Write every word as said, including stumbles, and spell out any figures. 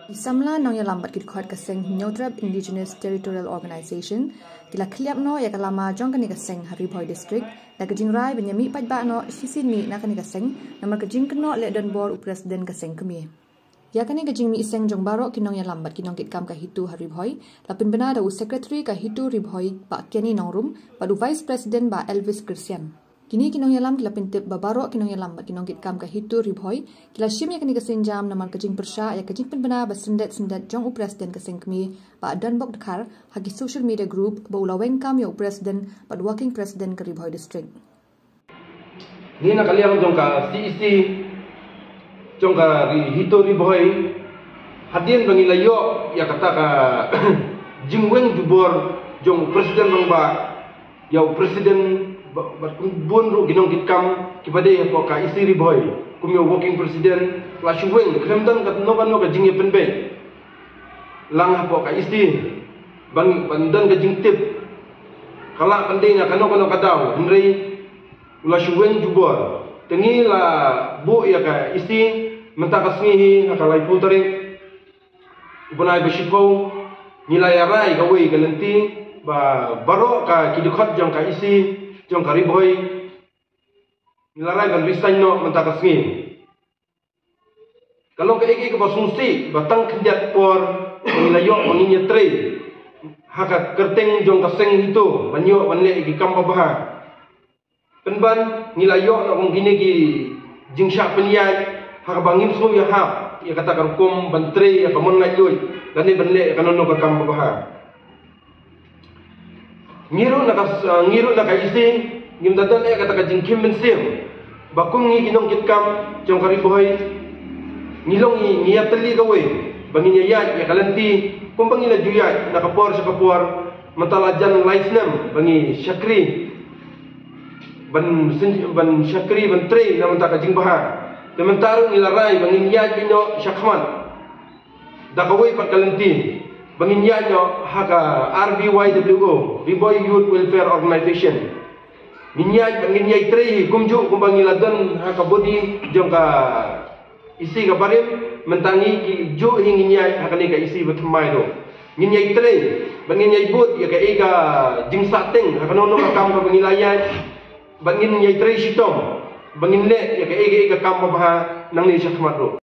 Ki samla nongïalam bad ki dkhot ka seng Hynñiewtrep Indigenous Territorial Organization ki la khlieh noh ïa ka lama jong kane ka seng ha Ri Bhoi District da ka jingrai ban ïamih paidbah noh shisien mih na kane ka seng namar ka jingkynnoh leh donbor u president ka seng kmie. Ïa kane ka jingmih seng jong baroh ki nongïalam bad ki nongkitkam ka HITO ha Ri Bhoi la pynbna da u secretary ka HITO Ri Bhoi Bah Kenny Nongrum bad u vice president Bah Elvis Kyrshian. Kine ki nongïalam ki la pyntip ba baroh ki nongïalam bad ki nongkitkam ka HITO Ri Bhoi ki la shim ïa kane ka sienjam namar ka jingpyrshah ïa ka jingpynbna ba syndet syndet jong u president ka seng kmie Bah Donbok Dkhar ha ki social media group ba u la weng kam ïa u president bad working president ka Ri Bhoi District. Ngi na ka liang jong ka CEC jong ka Ri HITO Ri Bhoi, hadien ba ngi la ïoh ïa kata ka jingweng jubor jong u president rangbah ïa u president bad bun ruh ki nongkitkam kiba dei hapoh ka EC Ri Bhoi kum ïa u working president, la shu weng khlem don kano kano ka jingïapynbeit lang hapoh ka EC ban ban don ka jingtip ka lah ban dei na kano kano ka daw, hynrei u la shu weng jubor. Te ngi la buh ïa ka EC mynta ka sngi hi ha ka laiphew tarik u bnai ba shiphew. Ngi la ïarai kawei ka lynti ba baroh ka ki dkhot jong ka EC jong ka Ri Bhoi ngi la rai ban resign noh mynta ka sngi. Ka long kaei kaei kaba sngewsih ba tang khyndiat por ngi la ïoh ba ngin ïatrei ha ka kyrteng jong ka seng HITO ban ïoh ban leh ïa ki kam babha. Pynban ngi la ïoh na kum kine ki jingshah pynïaid ha kaba ngim sngew ïahap ïa kata ka rukom ban trei ïa ka mon laitluid lane ban leh ïa kano kano ka kam babha. Ngi ruh na ka, ngi ruh na ka EC ngim da don eh kata ka jingkhim mynsiem ba kum ngi ki nongkitkam jong ka Ri Bhoi ngi long ngi, ngi ïatylli kawei ba ngin ïaid ïa ka lynti kum ba ngi la ju ïaid na ka por sha ka por. Mynta la jan lai snem ba ngi shakri ban syn- ban shakri ban trei na mynta ka jingbha. Te mynta ruh ngi la rai ba ngin ïaid beit noh sha khmat da kawei pat ka lynti ba ngin ïaid noh ha ka RBYWO, Ri Bhoi Youth Welfare Organization. Ngin ïaid ba ngin ïaid trei hi kumjuh kumba ngi la don ha ka body jong ka EC ka barim. Mynta ngi ki juh hi ngin ïaid ha kane ka EC ba thymmai ruh. Ngin ïaid trei ba ngin ïaid bud ïa kaei ka jingsahteng ha kano kano ka kam kaba ngi la ïaid. Ba ngin ïaid trei shitom ba ngin leh ïa kaei kaei ka kam babha nangne sha khmat ruh.